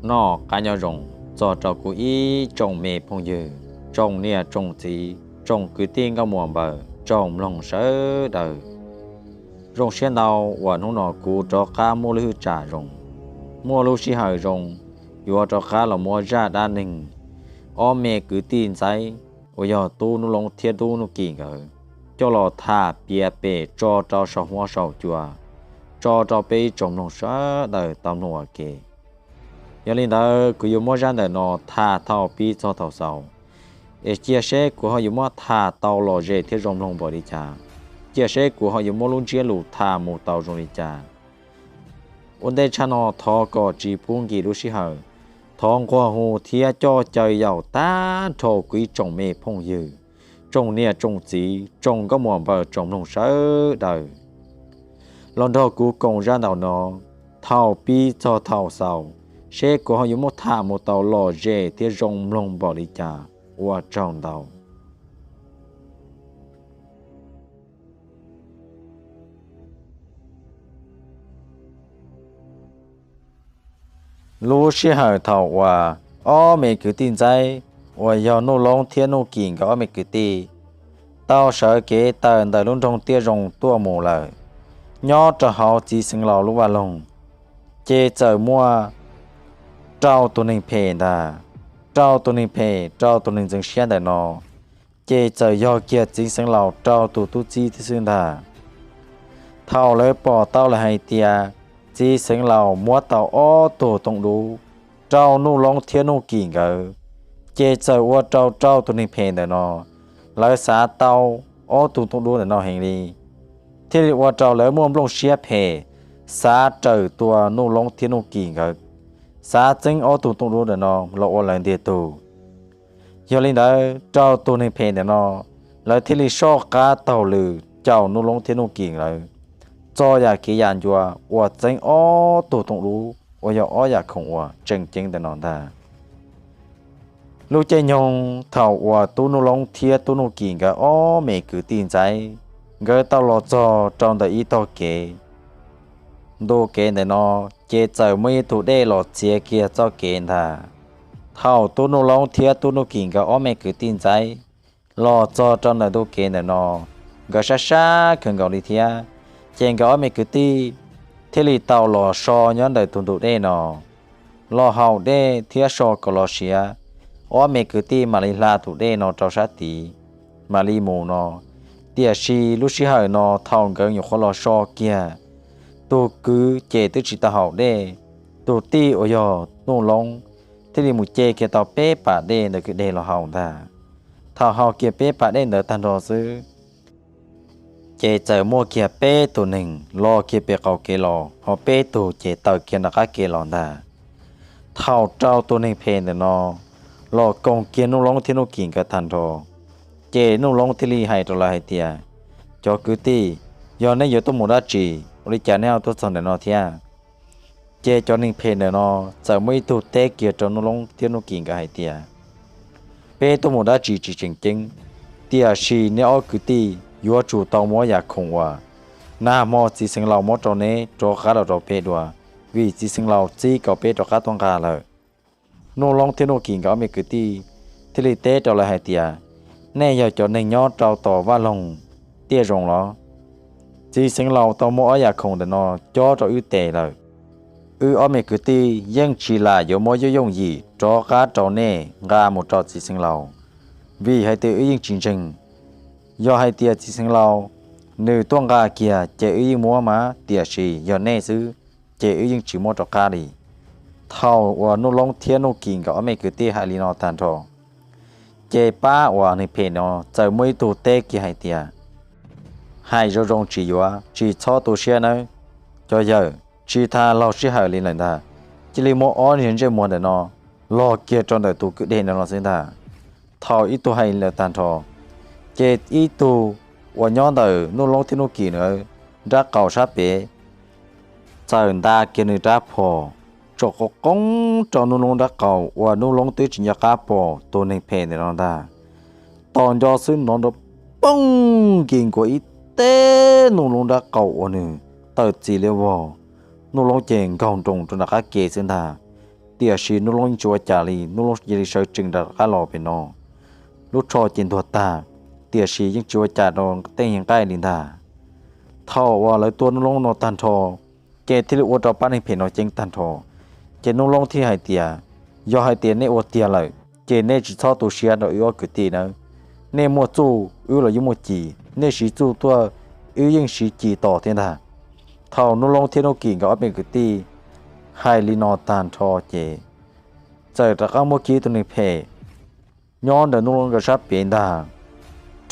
Noj qab nyob zoo txog rau kuv ib tsoom me phooj ywg, tsoom niam tsoom txiv, tsoom kwv tij nkauj muam npawg tsoom mloog sawv daws. Zoo siab ntau uas hnub no kuv rov qab muaj lub hwj tsam zoo, muaj lub sij hawm zoo, yuav rov qab los muab zaj dab neeg ob me kwv tij ntxaib uas yog Tub Nuj Loob thiab Tub Nuj Kim nkawd coj los tham piav pem tso rau saum huab saum cua, tso rau peb ib tsoom mloog sawv daws tau mloog ua ke. Yog li ntawd kuv yuav muab zaj ntawm no tham thaum pib txog thaum xaus, es cia seb kuv ho yuav muab tham tau lom zem thiab zoo mloog npaum li cas, cia seb kuv ho yuav muab lub ntsiab lus tham mus tau zoo li cas. Ua ntej tshaj no thov kom tsis pub nkim lub sij hawm, thov nquag hu thiab coj caw yaum tag nrho kuv ib tsoom me phooj ywg, tsoom niam tsoom txiv, tsoom nkauj muam npawg tsoom mloog sawv daws los nrog kuv koom zaj ntawm no thaum pib txog thaum xaus, seb kuv ho yuav muab tham mus tau lom zem thiab zoo mloog npaum li cas. Ua tsaug ntau. Lub sij hawm thaum uas ob me kwv tij ntxaib uas yog Nuj Loob thiab Nuj Kim nkawd ob me kwv tij tau sawv kev tawm ntawm lub nroog Tiaj Zoo tuaj mus lawm, nyob rau hauv txiv xeev laus lub vaj loog, ces txawm muaj rau tus neeg phem ntag, rau tus neeg phem, rau tus neeg ntxeev siab ntawm no, ces txawm yog kiag txiv xeev laus rau tus tub txib thiab xwb ntag. Thaum lawv pom tau lawm hais tias txiv xeev laus muab tau ob tug tooj dub rau Nuj Loob thiab Nuj Kim nkawd, ces txawm ua rau rau tus neeg phem ntawm no, lawv xav tau ob tug tooj dub ntawm no heev li, thiaj li ua rau lawv muaj nplooj siab phem, xav raws tua Nuj Loob thiab Nuj Kim nkawd, xav txeeb ob tug tooj dub ntawm no los ua lawv ntiag tug. Yog li ntawd rau tus neeg phem ntawm no, lawv thiaj li soj qab taug lw caum Nuj Loob thiab Nuj Kim lawv txog yam kev yam ncua uas txeeb ob tug tooj dub uas yog ob yam khoom uas tseem ceeb ntawm no ntag. Lub caij nyoog thaum uas Tub Nuj Loob thiab Tub Nuj Kim nkawd ob me kwv tij ntxaib, nkawd tau los txog rau ntawm ib tog kev, ntu kev ntawm no, ces txawm muaj ib tug dej los txiav kiag txoj kev ntag. Thaum Tub Nuj Loob thiab Tub Nuj Kim nkawd ob me kwv tij ntxaib los txog rau ntawm ntu kev ntawm no, nkawd sab sab kawg nkaus li thiab, ces nkawd ob me kwv tij thiaj li tau los so nyob ntawm tus ntug dej no, los haus dej thiab so kom los siav, ob me kwv tij mam li hla tus dej no rau sab tid mam li mus no. Tiam sis lub sij hawm no thaum nkawd nyuam qhuav los so kiag, tus kwv ces twb tsis tau haus dej, tus tij uas yog Nuj Loob thiaj li mus ce kiag tau peb pas dej ntawm kwj deg los haus ntag. Thaum haus kiag peb pas dej ntawd tag nrho xwb, ces txawm muaj kiag peb tus neeg los kiag pem qaum kev los, ho peb tug ces tawm kiag nram qab kev los ntag. Thaum rau tus neeg phem ntawm no los koom kiag Nuj Loob thiab Nuj Kim nkawd tag nrho, ces Nuj Loob thiaj li hais rau lawv hais tias, cov kwv tij, yog nej yuav tuaj mus dab tsi, ua li cas nej ho tuaj txog ntawm no thiab? Ces cov neeg phem ntawm no txawm muaj ib tug teb kiag rau Nuj Loob thiab Nuj Kim nkawd hais tias, peb tuaj mus dab tsi tsis tseem ceeb, tiam sis nej ob kwv tij yuav tsum tau muab yam khoom uas nag hmo txiv xeev laus muab rau neb rov qab los rau peb dua, vim txiv xeev laus txib kom peb rov qab tuaj nqa lawm. Nuj Loob thiab Nuj Kim nkawd ob me kwv tij thiaj li teb rau lawv hais tias, nej yog cov neeg nyob rau tom vaj loog Tiaj Zoo los? Txiv xeev laus tau muab ob yam khoom ntawm no cob rau wb tes lawm. Wb ob me kwv tij yeej tsis lam yuav muab yooj yooj yim rov qab rau nej nqa mus rau txiv xeev laus, vim hais tias wb yeej tsis ntseeg. Yog hais tias txiv xeev laus nws tuaj nqa kiag ces wb yeej muab mas, tiam sis yog nej xwb ces wb yeej tsis muab rov qab li. Thaum uas Nuj Loob thiab Nuj Kim nkawd ob me kwv tij hais li no tag nrho, ces pab uas neeg phem no txawm muaj ib tug teb kiag hais tias, hais zoo zoo tsis yuav, tsis txhob tu siab nawb. Cov yawg, tsis tas laug sij hawm li lawm ntag, cia li muab ob niag ntsej muag ntawm no log kiag rau ntawm tus kwj deg ntawm no xwb ntag. Thaum ib tug hais li lawm tag nrho, ces ib tug uas nyob ntawm Nuj Loob thiab Nuj Kim nkawd nrab qaum sab pem, txawm nta kiag nws rab phom tsom qoob qoob rau Nuj Loob nrab qaum uas Nuj Loob twb tsis nco qab pom tus neeg phem ntawm no ntag. Tos nco xwb hnov nrov poog nkis nkuav ib teg, Nuj Loob nrab qaum uas nws tawm txi liab vog, Nuj Loob ces nkaug nroos rau nram qab ke xwb ntag. Tiam sis Nuj Loob yeej tsis ua cas li, Nuj Loob cia li sawv tsees rov qab los pem no. Lub tsho ces ntuag tag, tiam sis yeej tsis ua cas rau tej nqaij li ntag. Thaum uas lawv tua Nuj Loob no tag nrho, ces thiaj li ua rau pab neeg phem no ceeb tag nrho. Ces Nuj Loob thiaj hais tias, yog hais tias nej ua tiag lawm, ces nej tsis txhob tu siab rau wb ob kwv tij nawb. Nej muaj txuj wb los yeej muaj ci, nej siv txuj tuaj wb yeej siv ci tos thiab ntag. Thaum Nuj Loob thiab Nuj Kim nkawd ob me kwv tij hais li no tag nrho ces txawm rov qab muaj kiag tus neeg phem nyob ntawm Nuj Loob nkawd sab pem ntag,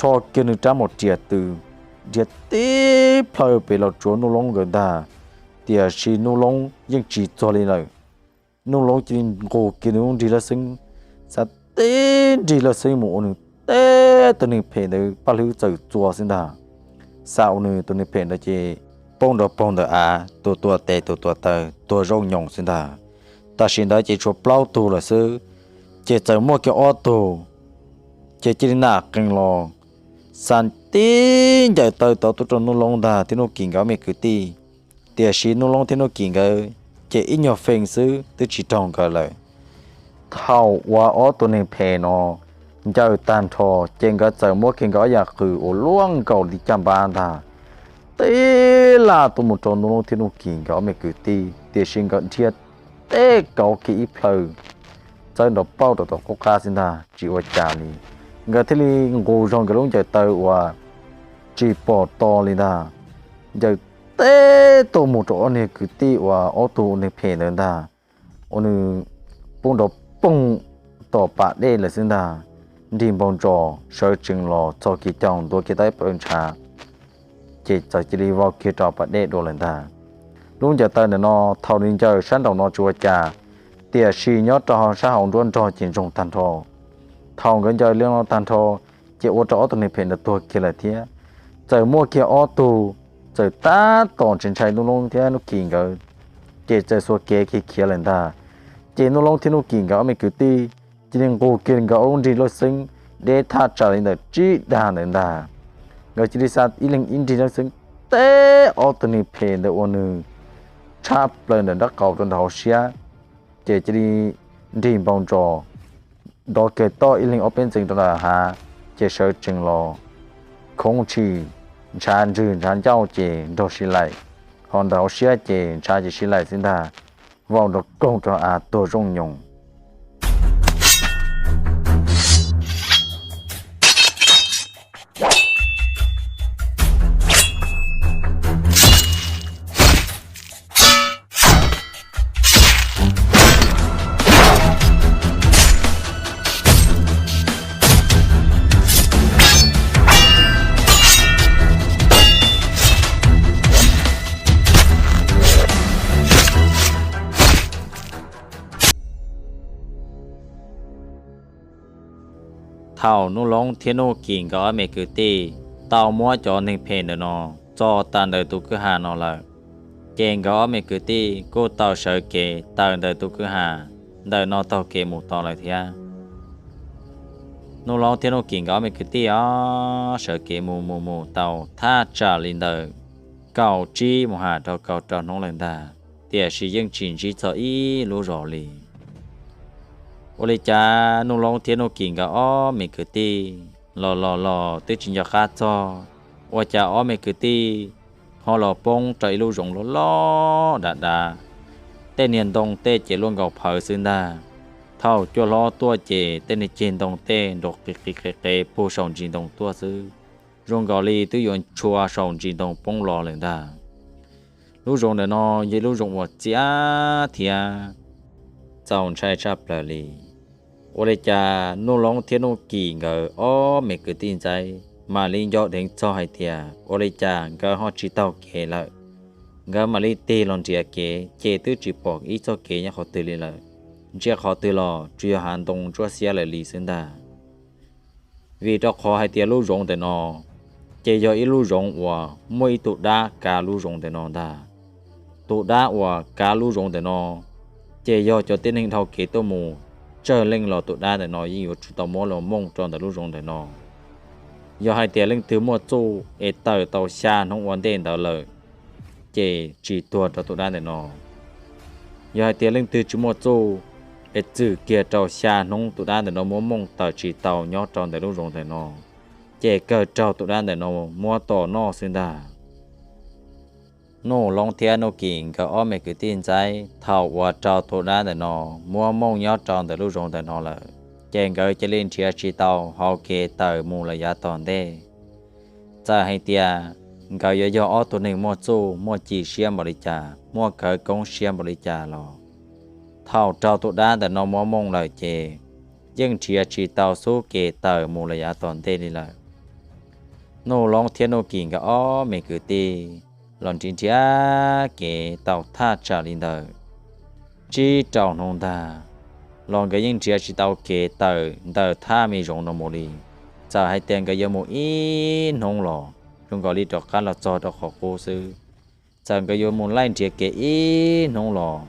rho kiag nws rab maum riam tw nrhiav tib plhaw pem los tsuav Nuj Loob nkawd ntag. Tiam sis Nuj Loob yeej tsis txuag li lawm. Nuj Loob cia li nqus kiag nws lub nrig laj xeeb, xav tib nrig laj xeeb mus ua nws teb tus neeg phem ntawd paj hlwb txawm txua xwb ntag. Xav ua nws tus neeg phem ntawd ces poob nrov poog ntawm av, tus tuam tes tus tuam taw tuag zoo nyoos xwb ntag. Tam sim ntawd ces tshuav plaub tug lawm xwb, ces txawm muaj kiag ob tug ces cia li nam qees los, xav tib ncaws taw tod tuaj rau Nuj Loob ntag thiab Nuj Kim nkawd ob me kwv tij. Tiam sis Nuj Loob thiab Nuj Kim nkawd ces ib nyuag feem xwb twb tsis raug nkawd lawm. Thaum uas ob tug neeg phem no ncaws tag nrho ces nkawd txawm muab kiag nkawd ob yam qws uas luaj nkaus li caj npab ntag tib laj tuaj mus rau Nuj Loob thiab Nuj Kim nkawd ob me kwv tij, tiam sis nkawd nrhiav teb kauv kiag ib plhaw txawb nrov pauj rau tom qub qab xwb ntag, tsis ua cas li. Nkawd thiaj li nqus zog nkawd lub ncaws taw uas tsis pom to li ntag, ncaws teb tuaj mus rau ob niag kwv tij uas ob tug neeg phem ntawd ntag, ua nws poob nrov poog tom pas dej lawm xwb ntag. Nrig npau ntsos sawv tsees los txog kiag caug ntuav kiag tau ib plhaw ntshav, ces txawm cia li vau kiag rau pas dej dua lawm ntag. Lub ncaws taw ntawm no thaum nws ncaws sab nraum no tsis ua cas, tiam sis nyob rau sab hauv nruab nrog ces ntsoog tag nrho. Thaum nkawd ncaws li no tag nrho, ces ua rau ob tug neeg phem ntawd tuag kiag lawm thiab. Txawm muaj kiag ob tug txawm tab tom ntshai ntshai Nuj Loob thiab Nuj Kim nkawd, ces txawm xuas kev khiav khiav lawm ntag. Ces Nuj Loob thiab Nuj Kim nkawd ob me kwv tij cia li nqus kiag nkawd ob lub nrig laj xeeb deb thaj tsam li ntawm tsib dag ntawd ntag. Nkawd cia li xa ib leeg ib nrig laj xeeb teb ob tug neeg phem ntawd ua nws tshab plaws ntawm nraub qaum rau nram hauv siab, ces cia li nrig npau ntsos dov kiag toj ib leeg ob peb ntxees rau nram hav, ces sawv tsees los, khoov tshis, ntshav ntswg ntshav ncauj ces nrog sib laim, ho nram hauv siab ces ntshav ces sib laim xwb ntag, vau nrov koog rau av tuag zoo nyoos. Thaum Nuj Loob thiab Nuj Kim nkawd ob me kwv tij tau muab cov neeg phem ntawm no txo tawm ntawm tus kwj ha no lawm, ces nkawd ob me kwv tij kuj tau sawv kev tawm ntawm tus kwj ha ntawm no taug kev mus tod lawm thiab. Nuj Loob thiab Nuj Kim nkawd ob me kwv tij os, sawv kev mus mus mus tau thaj tsam li ntawm kaum tsib mus ham rau kaum rau hnub lawm ntag, tiam sis yeej tsis ntsib txog ib lub zos li. Ua li cas Nuj Loob thiab Nuj Kim nkawd ob me kwv tij los los los twb tsis nco qab txog, ua cas ob me kwv tij ho los poob rau ib lub zoov loj loj dav dav, tej niag ntoo tej ces luaj nkaus phawv xwb ntag. Thaum cua hlob tuaj ces tej niag ceg ntoo tej nrov qis qis qev qev puag saum ntsis ntoo tuaj xwb, zoo nkaus li twb yuav tshua saum ntsis ntoo poob los lawm ntag. Lub zoov ntawm no yog lub zoov uas txias thiab txaus ntshai tshaj plaws li. Ua li cas Nuj Loob thiab Nuj Kim nkawd ob me kwv tij ntxaib mam li nco dheev txog hais tias ua li cas nkawd ho tsis taug kev lawm. Nkawd mam li tig los nrhiav kev ces twb tsis pom ib txoj kev nyob qhov twg li lawm, ntsia qhov twg los tsuas yog hav ntoo ntsuab xiab lawm li xwb ntag. Vim rau qhov hais tias lub zoov ntawm no ces yog ib lub zoov uas muaj ib tug dab kav lub zoov ntawm no ntag. Tus dab uas kav lub zoov ntawm no ces yog cov tib neeg dhau kev tuaj mus tsawg leej los tus dab ntawm no yeej yuav tsum tau muab los mooj rau ntawm lub zoov ntawm no. Yog hais tias leej twg muaj txuj es tawm tau xya hnub ua ntej ntawd lawm ces tsis tuag rau tus dab ntawm no. Yog hais tias leej twg tsis muaj txuj es txwm kiag rau xya hnub tus dab ntawm no muab mooj tawm tsis tau nyob rau ntawm lub zoov ntawm no, ces kawg raug tus dab ntawm no muab tom noj xwb ntag. Nuj Loob thiab Nuj Kim nkawd ob me kwv tij ntxaib thaum uas raug tus dab ntawm no muab mooj nyob rau ntawm lub zoov ntawm no lawm, ces nkawd cia li nrhiav tsis tau hau kev tawm mus lawm yav tom ntej. Txawm hais tias nkawd yuav yog ob tug neeg muaj txuj muaj ci siab npaum li cas, muaj khawv koob siab npaum li cas los, thaum raug tus dab ntawm no muab mooj lawm ces yeej nrhiav tsis tau xub kev tawm mus lawm yav tom ntej li lawm. Nuj Loob thiab Nuj Kim nkawd ob me kwv tij los nrhiav nrhiav kev tau thaj tsam li ntawm tsib rau hnub ntag, los nkawd yeej nrhiav tsis tau kev tawm ntawm thaj me zoov no mus li. Txawm hais tias nkawd yuav mus ib hnub los zoo nkaus li rov qab los txog rau qhov qub xwb. Txawm nkawd yuav mus laij nrhiav kev ib hnub los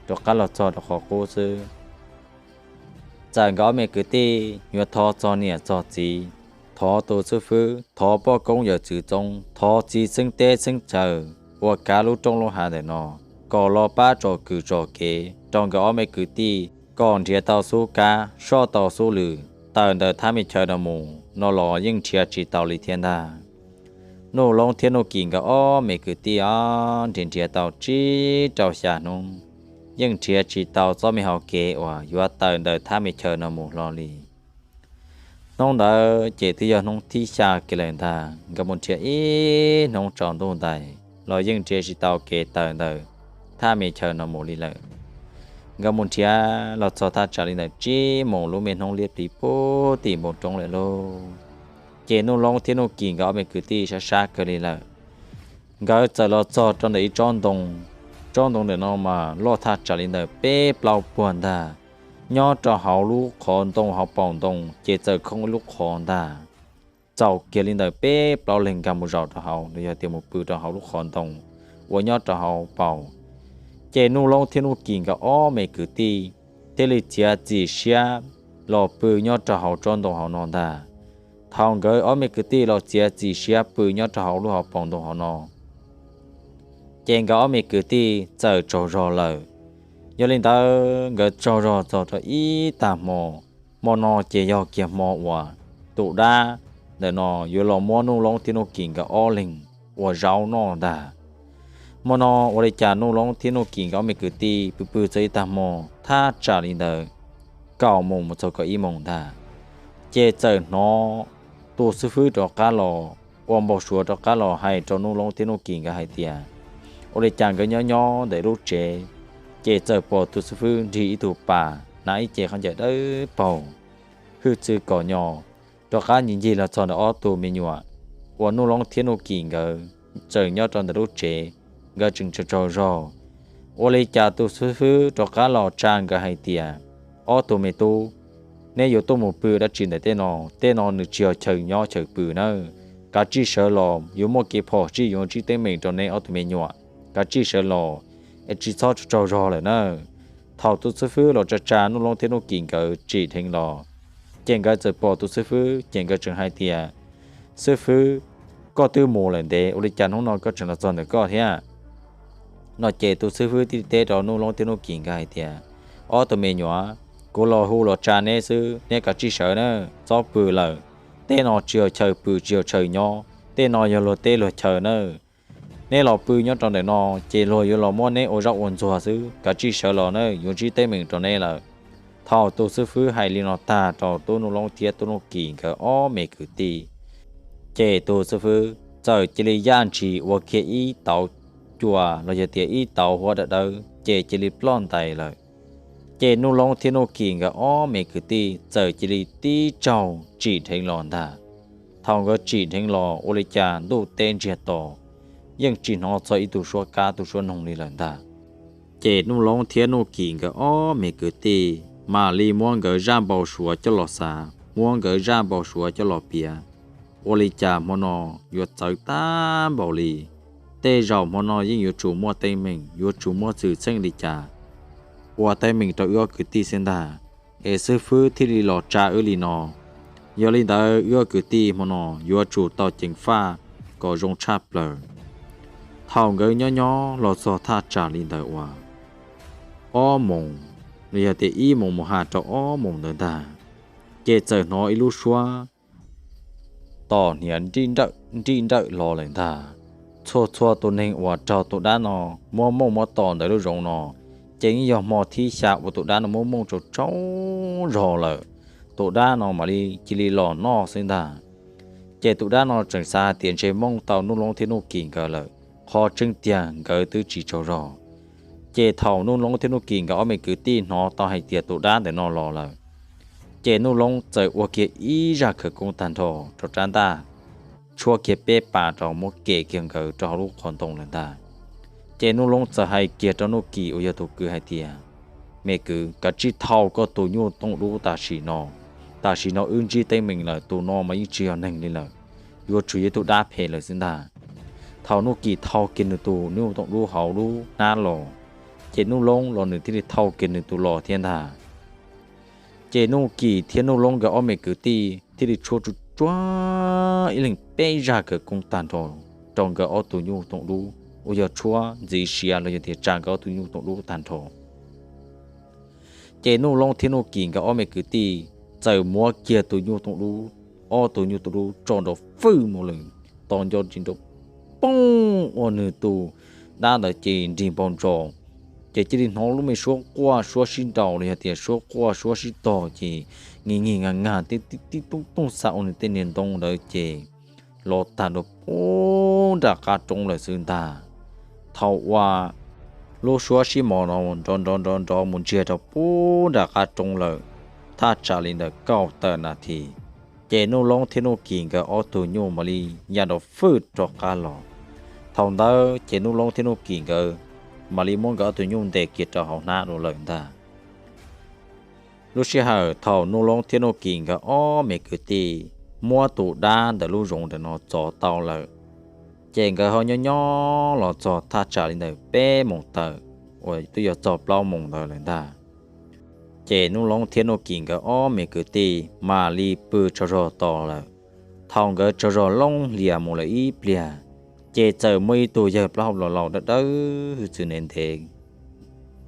rov qab los txog rau qhov qub xwb. Txawm nkawd ob me kwv tij yuav thov txog niam txog txiv, thov tus xib fwb, thov poj koob yawm txwv txoob, thov txiv xeeb teb xeeb chaw uas kav lub roob lub hav ntawm no, kom los pab tsom kwm tsom kev rau nkawd ob me kwv tij kom nrhiav tau xub kab, soj tau xub lwm, tawm ntawm thaj me chaw no mus no los yeej nrhiav tsis tau li thiab ntag. Nuj Loob thiab Nuj Kim nkawd ob me kwv tij os nrhiav nrhiav tau tsib rau xya hnub, yeej nrhiav tsis tau txoj me hau kev uas yuav tawm ntawm thaj me chaw no mus hlo li. Hnub ntawd ces twb yog hnub thib xya kiag lawm ntag, nkawd mus nrhiav ib hnub tsaus ntuj ntais los yeej nrhiav tsis tau kev tawm ntawm thaj me chaw no mus li lawm. Nkawd mus nrhiav los txog thaj tsam li ntawm tsib moos lub me hnub liab pliv puag tim npoo roob lawm lauj. Ces Nuj Loob thiab Nuj Kim nkawd ob me kwv tij sab sab kawg li lawm. Nkawd txawm los txog rau ntawm ib tsob ntoo, tsob ntoo ntawm no mas loj thaj tsam li ntawm peb plaub puag ntag. Nyob rau hauv lub qhov ntoo hauv paus ntoo ces txawm khoob ib lub qhov ntag, txaus kiag li ntawm peb plaub leeg nkag mus zaum rau hauv los yog tias mus pw rau hauv lub qhov ntoo uas nyob rau hauv paus. Ces Nuj Loob thiab Nuj Kim nkawd ob me kwv tij thiaj li txiav txim siab los pw nyob rau hauv tsob ntoo hauv no ntag. Thaum nkawd ob me kwv tij los txiav txim siab pw nyob rau hauv lub hauv paus ntoo hauv no, ces nkawd ob me kwv tij txawm tsaug zog lawm. Yog li ntawd nkawd tsaug zog txog rau ib tag hmo, hmo no ces yog kiag hmo uas tus dab ntawm no yuav los muab Nuj Loob thiab Nuj Kim nkawd ob leeg ua zaub noj ntag. Hmo no ua li cas Nuj Loob thiab Nuj Kim nkawd ob me kwv tij pw pw txog ib tag hmo thaj tsam li ntawd kaum moos mus txog kaum ib moos ntag, ces txawm hnov tus xib fwb rov qab los ua npau suav rov qab los hais rau Nuj Loob thiab Nuj Kim nkawd hais tias, ua li cas nkawd nyob nyob ntawm lub tsev, ces txawm pom tus xib fwb nrig ib tug pas hnav ib ce khaub ncaws dawb paug, hwj txwv kom nyo, rov qab ncig ncig los txog ntawm ob tug me nyuam uas Nuj Loob thiab Nuj Kim nkawd tseem nyob rau ntawm lub tsev, nkawd tseem tsaug tsaug zog. Ua li cas tus xib fwb rov qab los tsa nkawd hais tias, ob tug me tub, neb yuav tuaj mus pw dab tsi ntawm tej no? Tej no nws tsis yog chaw nyob chaw pw nawb. Kav tsij sawv los, yuav muaj kev phom sij yuav ntsib teeb meem rau neb ob tug me nyuam. Kav tsij sawv los, es tsis txhob tsaug tsaug zog lawm nawb. Thaum tus xib fwb los tsa tsa Nuj Loob thiab Nuj Kim nkawd tsim dheev los, ces nkawd txawm pom tus xib fwb ces nkawd tseem hais tias, xib fwb, koj twb mus lawm ntev, ua li cas hnub no koj tseem los txog ntawm koj thiab? No ces tus xib fwb thiaj teb rau Nuj Loob thiab Nuj Kim nkawd hais tias, ob tug me nyuam, kuv los hu los tsa neb xwb, neb kav tsij sawv nawb, txhob pw lawm. Tej no tsis yog chaw pw tsis yog chaw nyob, tej no yog luag teb luag chaw nawb. Neb los pw nyob rau ntawm no, ces luag yuav los muab neb ua zaub ua ntxuag xwb, kav tsij sawv los nawb, yuav ntsib teeb meem rau neb lawm. Thaum tus xib fwb hais li no tag rau tub Nuj Loob thiab tub Nuj Kim nkawd ob me kwv tij, ces tus xib fwb txawm cia li yaj ntshis ua kiag ib tauv cua los yog tias ib tauv huab dawb dawb ces cia li ploj ntais lawm. Ces Nuj Loob thiab Nuj Kim nkawd ob me kwv tij txawm cia li tib tsaug tsim dheev los ntag. Thaum nkawd tsim dheev los ua li cas ntuj teb ntsiag to, yeej tsis hnov txog ib tug suab kab tug suab noog li lawm ntag. Ces Nuj Loob thiab Nuj Kim nkawd ob me kwv tij mam li muab nkawd zaj npau suav coj los xav, muab nkawd zaj npau suav coj los piav. Ua li cas hmo no yuav txawv tag npaum li? Tej zaum hmo no yeej yuav tsum muaj teeb meem, yuav tsum muaj xwm txheej li cas ua teeb meem rau wb ob kwv tij xwb ntag, es xib fwb thiaj li los tsa wb li no. Yog li ntawd wb ob kwv tij hmo no yuav tsum tau ceev faj kom zoo tshaj plaws. Thaum nkawd nyob nyob los txog thaj tsam li ntawd uas ob moos los yog tias ib moos mus has rau ob moos ntawd ntag, ces txawm hnov ib lub suab tom hniav nrij nrawm los lawm ntag. Txhua txhua tus neeg uas raug tus dab no muab mooj muab tom ntawm lub zoov no, ces yeej yog hmo thib xya uas tus dab no muab mooj tsaug tsaug zog lawm, tus dab no mam li cia li los noj xwb ntag. Ces tus dab no tseem xav hais tias ntshe mooj tau Nuj Loob thiab Nuj Kim nkawd lawm, qhov tseeb tiag nkawd twb tsis tsaug zog. Ces thaum Nuj Loob thiab Nuj Kim nkawd ob me kwv tij hnov tau hais tias tus dab ntawm no los lawm, ces Nuj Loob txawm ua kiag ib zaj khawv koob tag nrho rau rab ntaj, tshuab kiag peb pas rau muab kem kiag nkawd rau hauv lub qhov ntoo lawm ntag. Ces Nuj Loob txawm hais kiag rau Nuj Kim uas yog tus kwv hais tias, me kwv, kav tsij thau koj tus nyuj tooj dub tam sim no. Tam sim no wb ntsib teeb meem lawm, tus no mas yeej tsis yog neeg li lawm, yuav tsum yog tus dab phem lawm xwb ntag. Thaum Nuj Kim thau kiag nws tus nyuj tooj dub hauv lub hnab los, ces Nuj Loob los nws thiaj li thau kiag nws tus los thiab ntag. Ces Nuj Kim thiab Nuj Loob nkawd ob me kwv tij thiaj li tshuab tsuj tsuag ib leeg peb zaj khawv koob tag nrho rau nkawd ob tug nyuj tooj dub uas yog tshuab ntxiv siav los yog tias tsa nkawd ob tug nyuj tooj dub tag nrho. Ces Nuj Loob thiab Nuj Kim nkawd ob me kwv tij txawm muab kiag tus nyuj tooj dub, ob tug nyuj tooj dub tso nrov fwj mus lawm, tos nco tsis nrov, poob ua nws tus dab ntawd ces nrig npau ntsos, ces cia li hnov lub me suab quaj suab sib nraus los yog tias suab quaj suab sib tog ces nyig nyig nag nag tib tib tooj tooj xa ua nws tej niag ntoo ntawd ces los tag nrho pub nram qab roob lawm xwb ntag. Thaum uas lub suab sib mos no nrov nrov nrov nrov mus ntsiag rau pub nram qab roob lawm, thaj tsam li ntawm kaum tawm nas this, ces Nuj Loob thiab Nuj Kim nkawd ob tug nyuj mam li ya nrov fwj rov qab los. Thaum ntawd ces Nuj Loob thiab Nuj Kim nkawd mam li muab nkawd ob tug nyuj ntes kiag rau hauv hnab dua lawm ntag. Lub sij hawm thaum Nuj Loob thiab Nuj Kim nkawd ob me kwv tij muab tus dab ntawm lub zoov ntawm no txov tau lawm, ces nkawd ho nyob nyob los txog thaj tsam li ntawm peb moos tawm uas twb yuav txog plaub moos ntawd lawm ntag. Ces Nuj Loob thiab Nuj Kim nkawd ob me kwv tij mam li pw tsaug zog tos lawm. Thaum nkawd tsaug zog loob hlias mus lawm ib pliag, ces txawm muaj ib tug yawg plaub hau laus laus dawb dawb hwj txwv ntev ntev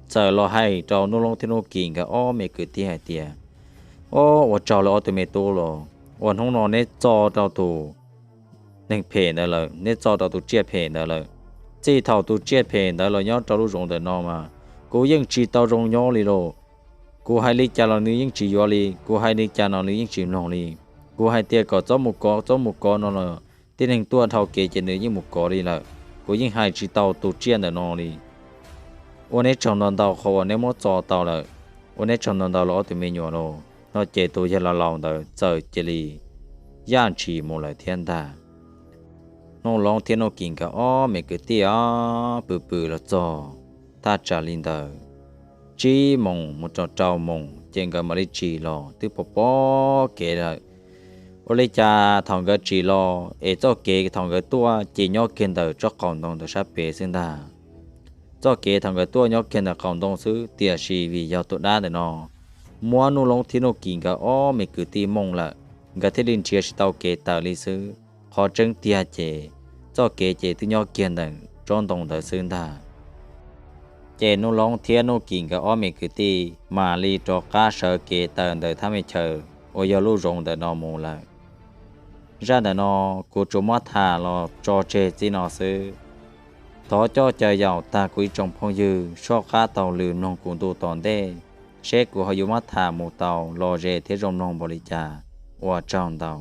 txawm los hais rau Nuj Loob thiab Nuj Kim nkawd ob me kwv tij hais tias, Ob, ua tsaug lawm ob tug me tub los, uas hnub no neb txo rau tus neeg phem ntawd lawm, neb txo rau tus tsiaj phem ntawd lawm. Txij thaum tus tsiaj phem ntawd los nyob rau lub zoov ntawm no mas kuv yeej tsis tau zoo nyob li lauj. Kuv hais li cas los nws yeej tsis yuav li, kuv hais li cas no nws yeej tsis mloog li. Kuv hais tias kom txhob mus kov, txhob mus kov no los tib neeg tuaj dhau kev ces nws yeej mus kov li lawm. Kuv yeej hais tsis tau tus tsiaj ntawm no li. Ua neb tsaug ntau ntau qhov uas neb muab txo tau lawm. Ua neb tsaug ntau ntau los ob tug me nyuam los. No ces tus yawg laus laus ntawd txawm cia li yaj ntshis mus lawm thiab ntag. Nuj Loob thiab Nuj Kim nkawd ob me kwv tij pw pw los txog thaj tsam li ntawd tsib moos mus rau rau moos ces nkawd mam li tsim los twb pom pom kev lawm. Ua li cas thaum nkawd tsim los es txoj kev thaum nkawd tuaj ces nyob kiag ntawm tsob qaum ntoo ntawd sab pem xwb ntag. Txoj kev thaum nkawd tuaj nyob kiag ntawm qaum ntoo xwb, tiam sis vim yog tus dab ntawm no muab Nuj Loob thiab Nuj Kim nkawd ob me kwv tij mooj lawm, nkawd thiaj li nrhiav tsis tau kev tawm li xwb. Qhov tseeb tiag ces txoj kev ces twb nyob kiag ntawm tsob ntoo ntawd xwb ntag. Ces Nuj Loob thiab Nuj Kim nkawd ob me kwv tij mam li rov qab sawv kev tawm ntawm thaj me chaw uas yog lub zoov ntawm no mus lawm. Zaj ntawm no kuv tsuas muab tham los tso tseg txij no xwb. Thov coj caw yaum tag kuv ib tsoom phooj ywg soj qab taug lw mloog kuv ntu tom ntej, seb kuv ho yuav muab tham mus tau los ze thiab zoo mloog npaum li cas. Ua tsaug ntau.